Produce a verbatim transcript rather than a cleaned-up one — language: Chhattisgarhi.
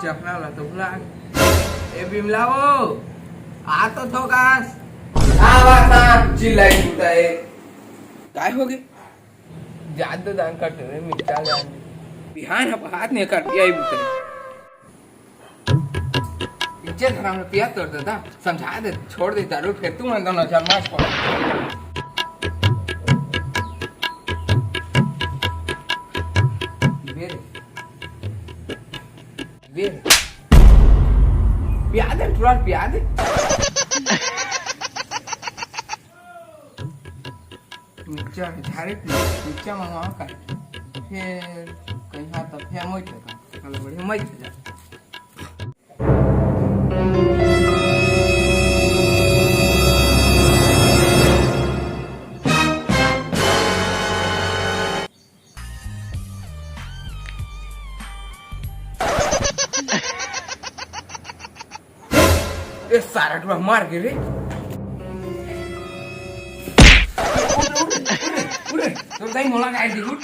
अपना ला तो भुला गे। ए बिमला वो, आ तो थोकस। का बात ना चिल्लाई टूटा है? काय हो गे? जात दो दान कर दे, मिर्चा जान। बिहान ह हाथ नहीं कर दिया ही बुतरे। इज्जत हराम ने पिया तोर दादा, समझा दे, छोड़ दे दारू, फिर तू मन दोनों जन्मास पड़ा। बेरे। बेरे। पिया दे, थोड़ा पिया दे। मिर्चा झारे, मिर्चा मंगावा का। फिर कहीं हाथ तो फिर मोई तो का। चलो बढ़िया, मोई तो जा। ए सारा टुरा मार गे रे। उठ, उठ, उठ, उठ, उठ। तो दाई मोला गाय दी, उठ।